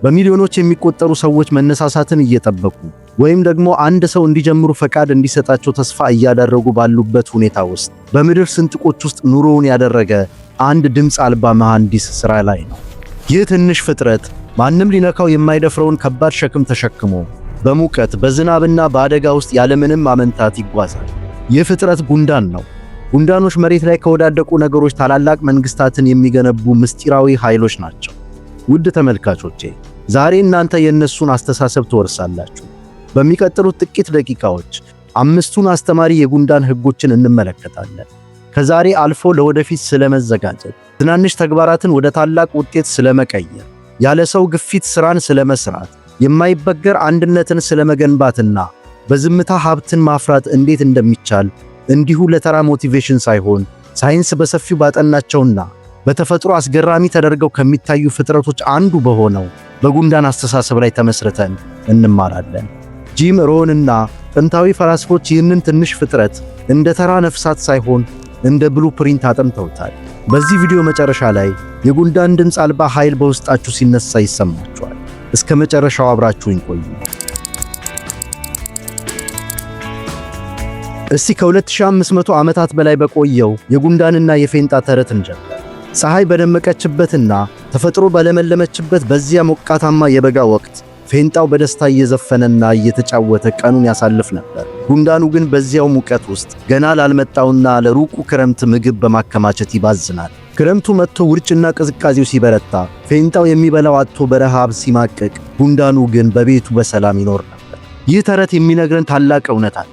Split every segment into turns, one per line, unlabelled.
በሚሊዮኖች የሚቆጠሩ ሰዎች መነሳሳትን እየጠበቁ ወይም ደግሞ አንድ ሰው እንዲጀምሩ ፈቃድ እንዲሰጣቸው ተስፋ እያደረጉ ባሉበት ሁኔታ ውስጥ በምድር ስንጥቆች ውስጥ ኑሮውን ያደረገ አንድ ድምፅ አልባ መሐንዲስ ሥራ ላይ ነው። ይህ ትንሽ ፍጥረት ማንም ሊነካው የማይደፍረውን ከባድ ሸክም ተሸክሞ በሙቀት፣ በዝናብና በአደጋ ውስጥ ያለምንም ማመንታት ይጓዛል። ይህ ፍጥረት ጉንዳን ነው። ጉንዳኖች መሬት ላይ ከወዳደቁ ነገሮች ታላላቅ መንግስታትን የሚገነቡ ምስጢራዊ ኃይሎች ናቸው። ውድ ተመልካቾቼ፣ ዛሬ እናንተ የእነሱን አስተሳሰብ ትወርሳላችሁ። በሚቀጥሉት ጥቂት ደቂቃዎች አምስቱን አስተማሪ የጉንዳን ህጎችን እንመለከታለን። ከዛሬ አልፎ ለወደፊት ስለመዘጋጀት፣ ትናንሽ ተግባራትን ወደ ታላቅ ውጤት ስለመቀየር፣ ያለ ሰው ግፊት ስራን ስለመስራት፣ የማይበገር አንድነትን ስለመገንባትና በዝምታ ሀብትን ማፍራት እንዴት እንደሚቻል እንዲሁ ለተራ motivation ሳይሆን ሳይንስ በሰፊው ባጠናቸውና በተፈጥሮ አስገራሚ ተደርገው ከሚታዩ ፍጥረቶች አንዱ በሆነው በጉንዳን አስተሳሰብ ላይ ተመስርተን እንማራለን። ጂም ሮንና ጥንታዊ ፈላስፎች ይህንን ትንሽ ፍጥረት እንደ ተራ ነፍሳት ሳይሆን እንደ blueprint አጥንተውታል። በዚህ ቪዲዮ መጨረሻ ላይ የጉንዳን ድምፅ አልባ ኃይል በውስጣችሁ ሲነሳ ይሰማችኋል። እስከ መጨረሻው አብራችሁኝ ቆዩ። እስቲ ከ2500 ዓመታት በላይ በቆየው የጉንዳንና የፌንጣ ተረት እንጀምር። ፀሐይ በደመቀችበትና ተፈጥሮ በለመለመችበት በዚያ ሞቃታማ የበጋ ወቅት ፌንጣው በደስታ እየዘፈነና እየተጫወተ ቀኑን ያሳልፍ ነበር። ጉንዳኑ ግን በዚያው ሙቀት ውስጥ ገና ላልመጣውና ለሩቁ ክረምት ምግብ በማከማቸት ይባዝናል። ክረምቱ መጥቶ ውርጭና ቅዝቃዜው ሲበረታ ፌንጣው የሚበላው አጥቶ በረሃብ ሲማቅቅ፣ ጉንዳኑ ግን በቤቱ በሰላም ይኖር ነበር። ይህ ተረት የሚነግረን ታላቅ እውነት አለ።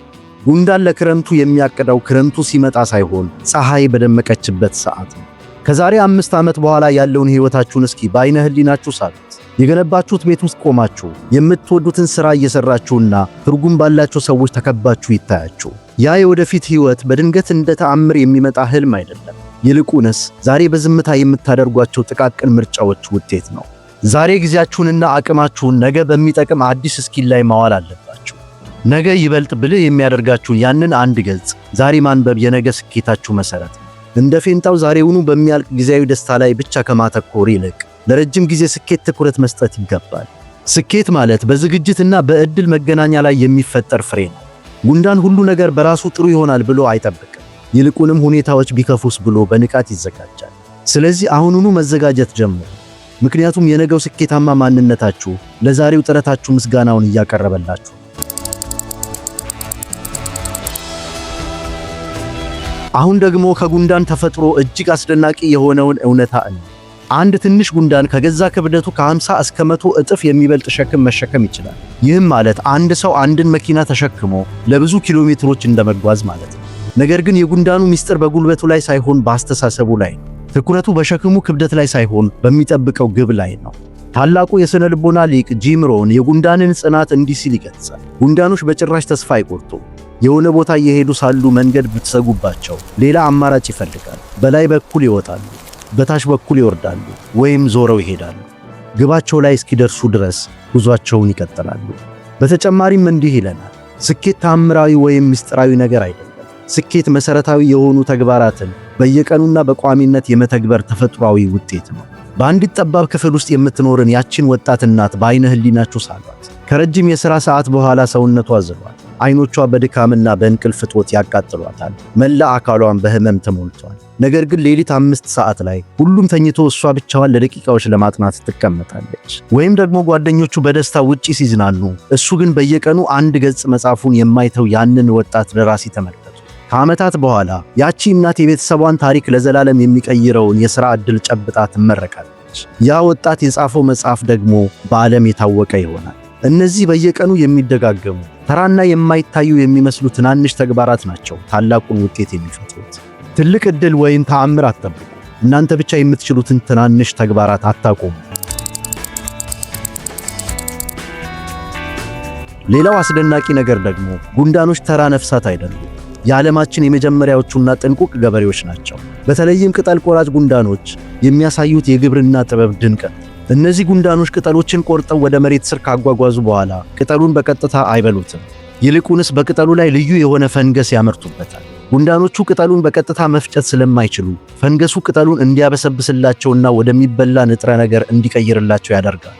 ጉንዳን ለክረምቱ የሚያቅደው ክረምቱ ሲመጣ ሳይሆን ፀሐይ በደመቀችበት ሰዓት ነው። ከዛሬ 5 ዓመት በኋላ ያለውን ሕይወታችሁን እስኪ በአይነ ህሊናችሁ ሳሉት። የገነባችሁት ቤት ውስጥ ቆማችሁ፣ የምትወዱትን ሥራ እየሠራችሁና ትርጉም ባላቸው ሰዎች ተከባችሁ ይታያችሁ። ያ የወደፊት ሕይወት በድንገት እንደ ተአምር የሚመጣ ህልም አይደለም። ይልቁንስ ዛሬ በዝምታ የምታደርጓቸው ጥቃቅን ምርጫዎች ውጤት ነው። ዛሬ ጊዜያችሁንና አቅማችሁን ነገ በሚጠቅም አዲስ skill ላይ ማዋል አለባችሁ። ነገ ይበልጥ ብልህ የሚያደርጋችሁን ያንን አንድ ገጽ ዛሬ ማንበብ የነገ ስኬታችሁ መሰረት ነው። እንደ ፌንጣው ዛሬውኑ በሚያልቅ ጊዜያዊ ደስታ ላይ ብቻ ከማተኮር ይልቅ ለረጅም ጊዜ ስኬት ትኩረት መስጠት ይገባል። ስኬት ማለት በዝግጅትና በዕድል መገናኛ ላይ የሚፈጠር ፍሬ ነው። ጉንዳን ሁሉ ነገር በራሱ ጥሩ ይሆናል ብሎ አይጠብቅም። ይልቁንም ሁኔታዎች ቢከፉስ ብሎ በንቃት ይዘጋጃል። ስለዚህ አሁኑኑ መዘጋጀት ጀምሩ። ምክንያቱም የነገው ስኬታማ ማንነታችሁ ለዛሬው ጥረታችሁ ምስጋናውን እያቀረበላችሁ። አሁን ደግሞ ከጉንዳን ተፈጥሮ እጅግ አስደናቂ የሆነውን እውነታ እንይ። አንድ ትንሽ ጉንዳን ከገዛ ክብደቱ ከ50 እስከ 100 እጥፍ የሚበልጥ ሸክም መሸከም ይችላል። ይህም ማለት አንድ ሰው አንድን መኪና ተሸክሞ ለብዙ ኪሎ ሜትሮች እንደመጓዝ ማለት ነው። ነገር ግን የጉንዳኑ ምስጢር በጉልበቱ ላይ ሳይሆን በአስተሳሰቡ ላይ ነው። ትኩረቱ በሸክሙ ክብደት ላይ ሳይሆን በሚጠብቀው ግብ ላይ ነው። ታላቁ የሥነ ልቦና ሊቅ ጂም ሮን የጉንዳንን ጽናት እንዲህ ሲል ይገልጻል። ጉንዳኖች በጭራሽ ተስፋ አይቆርጡም። የሆነ ቦታ እየሄዱ ሳሉ መንገድ ብትዘጉባቸው ሌላ አማራጭ ይፈልጋሉ። በላይ በኩል ይወጣሉ፣ በታች በኩል ይወርዳሉ፣ ወይም ዞረው ይሄዳሉ። ግባቸው ላይ እስኪደርሱ ድረስ ጉዟቸውን ይቀጥላሉ። በተጨማሪም እንዲህ ይለናል፣ ስኬት ተአምራዊ ወይም ምስጢራዊ ነገር አይደለም። ስኬት መሰረታዊ የሆኑ ተግባራትን በየቀኑና በቋሚነት የመተግበር ተፈጥሯዊ ውጤት ነው። በአንዲት ጠባብ ክፍል ውስጥ የምትኖርን ያችን ወጣት እናት በአይነ ህሊናችሁ ሳሏት። ከረጅም የሥራ ሰዓት በኋላ ሰውነቷ ዝሏል። አይኖቿ በድካምና በእንቅልፍ እጦት ያቃጥሏታል። መላ አካሏን በህመም ተሞልቷል። ነገር ግን ሌሊት 5 ሰዓት ላይ ሁሉም ተኝቶ እሷ ብቻዋን ለደቂቃዎች ለማጥናት ትቀመጣለች። ወይም ደግሞ ጓደኞቹ በደስታ ውጪ ሲዝናኑ፣ እሱ ግን በየቀኑ አንድ ገጽ መጻፉን የማይተው ያንን ወጣት ደራሲ ተመልከቱ። ከዓመታት በኋላ ያቺ እናት የቤተሰቧን ታሪክ ለዘላለም የሚቀይረውን የሥራ ዕድል ጨብጣ ትመረቃለች። ያ ወጣት የጻፈው መጽሐፍ ደግሞ በዓለም የታወቀ ይሆናል። እነዚህ በየቀኑ የሚደጋገሙ ተራና የማይታዩ የሚመስሉ ትናንሽ ተግባራት ናቸው ታላቁን ውጤት የሚፈጥሩት። ትልቅ ዕድል ወይም ተአምር አትጠብቁ። እናንተ ብቻ የምትችሉትን ትናንሽ ተግባራት አታቆሙ። ሌላው አስደናቂ ነገር ደግሞ ጉንዳኖች ተራ ነፍሳት አይደሉም። የዓለማችን የመጀመሪያዎቹና ጥንቁቅ ገበሬዎች ናቸው። በተለይም ቅጠል ቆራጭ ጉንዳኖች የሚያሳዩት የግብርና ጥበብ ድንቅ ነው። እነዚህ ጉንዳኖች ቅጠሎችን ቆርጠው ወደ መሬት ስር ካጓጓዙ በኋላ ቅጠሉን በቀጥታ አይበሉትም። ይልቁንስ በቅጠሉ ላይ ልዩ የሆነ ፈንገስ ያመርቱበታል። ጉንዳኖቹ ቅጠሉን በቀጥታ መፍጨት ስለማይችሉ ፈንገሱ ቅጠሉን እንዲያበሰብስላቸውና ወደሚበላ ንጥረ ነገር እንዲቀይርላቸው ያደርጋል።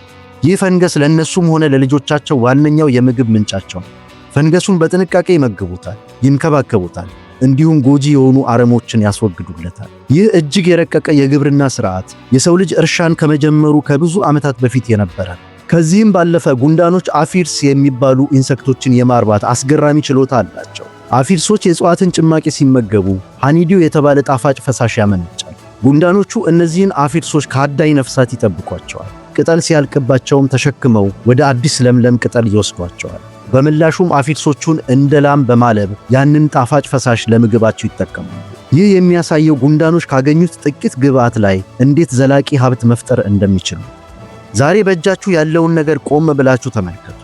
ይህ ፈንገስ ለእነሱም ሆነ ለልጆቻቸው ዋነኛው የምግብ ምንጫቸው ነው። ፈንገሱን በጥንቃቄ ይመግቡታል፣ ይንከባከቡታል፣ እንዲሁም ጎጂ የሆኑ አረሞችን ያስወግዱለታል። ይህ እጅግ የረቀቀ የግብርና ስርዓት የሰው ልጅ እርሻን ከመጀመሩ ከብዙ ዓመታት በፊት የነበረ። ከዚህም ባለፈ ጉንዳኖች aphids የሚባሉ insect ኦችን የማርባት አስገራሚ ችሎታ አላቸው። Aphids ኦች የእጽዋትን ጭማቂ ሲመገቡ honeydew የተባለ ጣፋጭ ፈሳሽ ያመነጫል። ጉንዳኖቹ እነዚህን aphids ኦች ከአዳኝ ነፍሳት ይጠብቋቸዋል። ቅጠል ሲያልቅባቸውም ተሸክመው ወደ አዲስ ለምለም ቅጠል ይወስዷቸዋል። በምላሹም aphids ኦቹን እንደ ላም በማለብ ያንን ጣፋጭ ፈሳሽ ለምግባቸው ይጠቀማሉ። ይህ የሚያሳየው ጉንዳኖች ካገኙት ጥቂት ግብዓት ላይ እንዴት ዘላቂ ሀብት መፍጠር እንደሚችሉ። ዛሬ በእጃችሁ ያለውን ነገር ቆም ብላችሁ ተመልከቱ።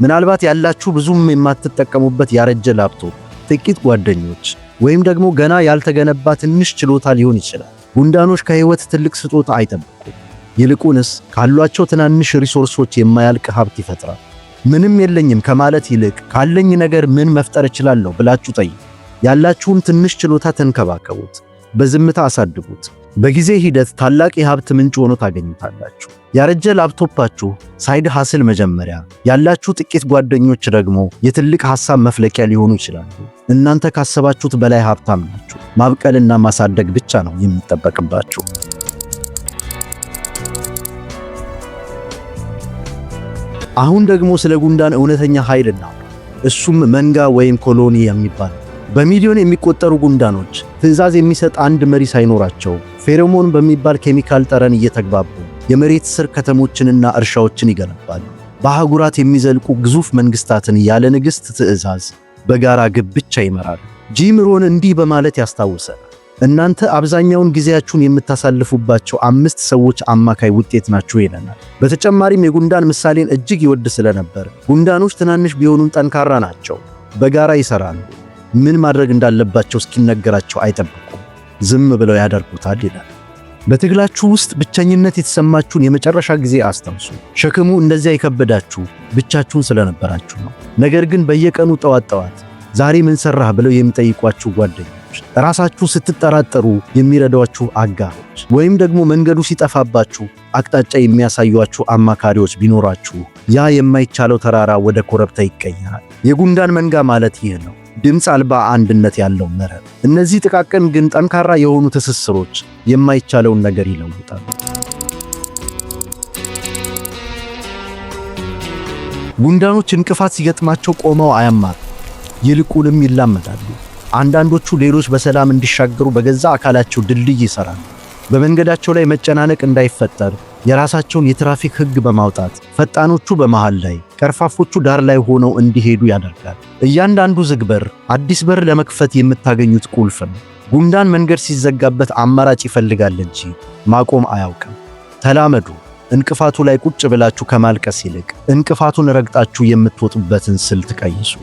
ምናልባት ያላችሁ ብዙም የማትጠቀሙበት ያረጀ ላፕቶፕ፣ ጥቂት ጓደኞች ወይም ደግሞ ገና ያልተገነባ ትንሽ ችሎታ ሊሆን ይችላል። ጉንዳኖች ከህይወት ትልቅ ስጦታ አይጠብቁም። ይልቁንስ ካሏቸው ትናንሽ resource ኦች የማያልቅ ሀብት ይፈጥራል። ምንም የለኝም ከማለት ይልቅ ካለኝ ነገር ምን መፍጠር እችላለሁ ብላችሁ ጠይቁ። ያላችሁን ትንሽ ችሎታ ተንከባከቡት፣ በዝምታ አሳድጉት። በጊዜ ሂደት ታላቅ የሀብት ምንጭ ሆኖ ታገኙታላችሁ። ያረጀ ላፕቶፓችሁ side hustle መጀመሪያ፣ ያላችሁ ጥቂት ጓደኞች ደግሞ የትልቅ ሐሳብ መፍለቂያ ሊሆኑ ይችላሉ። እናንተ ካሰባችሁት በላይ ሀብታም ናችሁ። ማብቀልና ማሳደግ ብቻ ነው የሚጠበቅባችሁ። አሁን ደግሞ ስለ ጉንዳን እውነተኛ ኃይል እናውራ። እሱም መንጋ ወይም colony የሚባል። በሚሊዮን የሚቆጠሩ ጉንዳኖች ትዕዛዝ የሚሰጥ አንድ መሪ ሳይኖራቸው pheromone በሚባል ኬሚካል ጠረን እየተግባቡ የመሬት ስር ከተሞችንና እርሻዎችን ይገነባሉ። በአህጉራት የሚዘልቁ ግዙፍ መንግስታትን ያለ ንግሥት ትዕዛዝ በጋራ ግብ ብቻ ይመራሉ። ጂም ሮን እንዲህ በማለት ያስታውሰናል። እናንተ አብዛኛውን ጊዜያችሁን የምታሳልፉባቸው አምስት ሰዎች አማካይ ውጤት ናችሁ ይለናል። በተጨማሪም የጉንዳን ምሳሌን እጅግ ይወድ ስለነበር ጉንዳኖች ትናንሽ ቢሆኑም ጠንካራ ናቸው፣ በጋራ ይሰራሉ፣ ምን ማድረግ እንዳለባቸው እስኪነገራቸው አይጠብቁም፣ ዝም ብለው ያደርጉታል ይላል። በትግላችሁ ውስጥ ብቸኝነት የተሰማችሁን የመጨረሻ ጊዜ አስታውሱ። ሸክሙ እንደዚያ የከበዳችሁ ብቻችሁን ስለነበራችሁ ነው። ነገር ግን በየቀኑ ጠዋት ጠዋት ዛሬ ምን ሰራህ ብለው የሚጠይቋችሁ ጓደኞች፣ ራሳችሁ ስትጠራጠሩ የሚረዷችሁ አጋሮች፣ ወይም ደግሞ መንገዱ ሲጠፋባችሁ አቅጣጫ የሚያሳዩአችሁ አማካሪዎች ቢኖራችሁ ያ የማይቻለው ተራራ ወደ ኮረብታ ይቀየራል። የጉንዳን መንጋ ማለት ይህ ነው። ድምፅ አልባ አንድነት ያለው መረብ። እነዚህ ጥቃቅን ግን ጠንካራ የሆኑ ትስስሮች የማይቻለውን ነገር ይለውጣሉ። ጉንዳኖች እንቅፋት ሲገጥማቸው ቆመው አያማሩ፣ ይልቁንም ይላመዳሉ። አንዳንዶቹ ሌሎች በሰላም እንዲሻገሩ በገዛ አካላቸው ድልድይ ይሰራሉ። በመንገዳቸው ላይ መጨናነቅ እንዳይፈጠር የራሳቸውን የትራፊክ ሕግ በማውጣት ፈጣኖቹ በመሃል ላይ፣ ቀርፋፎቹ ዳር ላይ ሆነው እንዲሄዱ ያደርጋል። እያንዳንዱ ዝግ በር አዲስ በር ለመክፈት የምታገኙት ቁልፍ ነው። ጉንዳን መንገድ ሲዘጋበት አማራጭ ይፈልጋል እንጂ ማቆም አያውቅም። ተላመዱ። እንቅፋቱ ላይ ቁጭ ብላችሁ ከማልቀስ ይልቅ እንቅፋቱን ረግጣችሁ የምትወጡበትን ስልት ቀይሱ።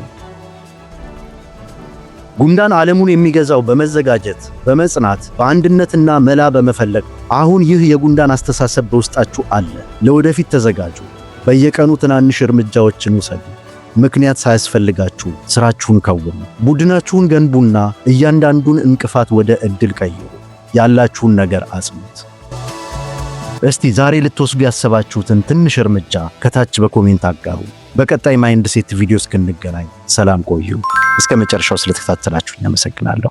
ጉንዳን ዓለሙን የሚገዛው በመዘጋጀት፣ በመጽናት፣ በአንድነትና መላ በመፈለግ። አሁን ይህ የጉንዳን አስተሳሰብ በውስጣችሁ አለ። ለወደፊት ተዘጋጁ። በየቀኑ ትናንሽ እርምጃዎችን ውሰዱ። ምክንያት ሳያስፈልጋችሁ ስራችሁን ከውኑ። ቡድናችሁን ገንቡና እያንዳንዱን እንቅፋት ወደ ዕድል ቀይሩ። ያላችሁን ነገር አጽኑት። እስቲ ዛሬ ልትወስዱ ያሰባችሁትን ትንሽ እርምጃ ከታች በ comment አጋሩ። በቀጣይ mindset ቪዲዮ እስክንገናኝ ሰላም ቆዩ። እስከ መጨረሻው ስለተከታተላችሁኝ አመሰግናለሁ።